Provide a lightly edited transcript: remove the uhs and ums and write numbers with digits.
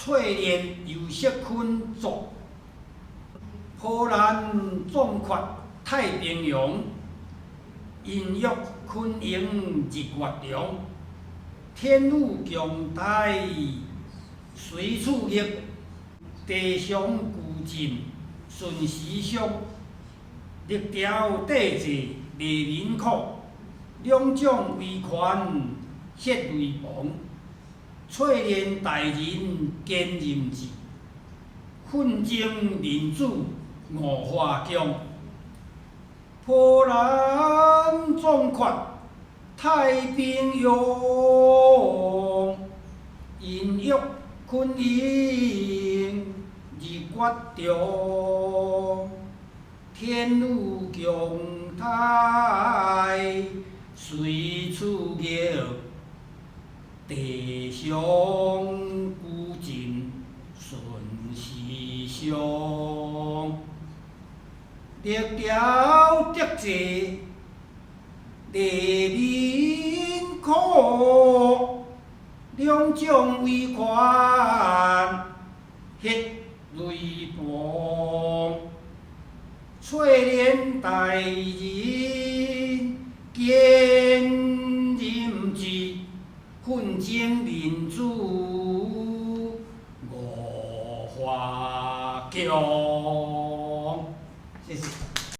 翠蓮游錫堃作，波瀾壯闊太平洋，孕育群英日月長，天雨強台隨處逆，地上舊進順時相，歷朝帝制利民苦，兩將威權血淚磅，淬煉大人堅忍志，奮爭民主五華強，波瀾壯闊太平洋，孕育群英日月長，天雨強台隨處逆，地上古鎮順時相，歷朝德制利民苦，兩將威權血淚磅，淬煉大人堅忍志，奮爭民主五華強。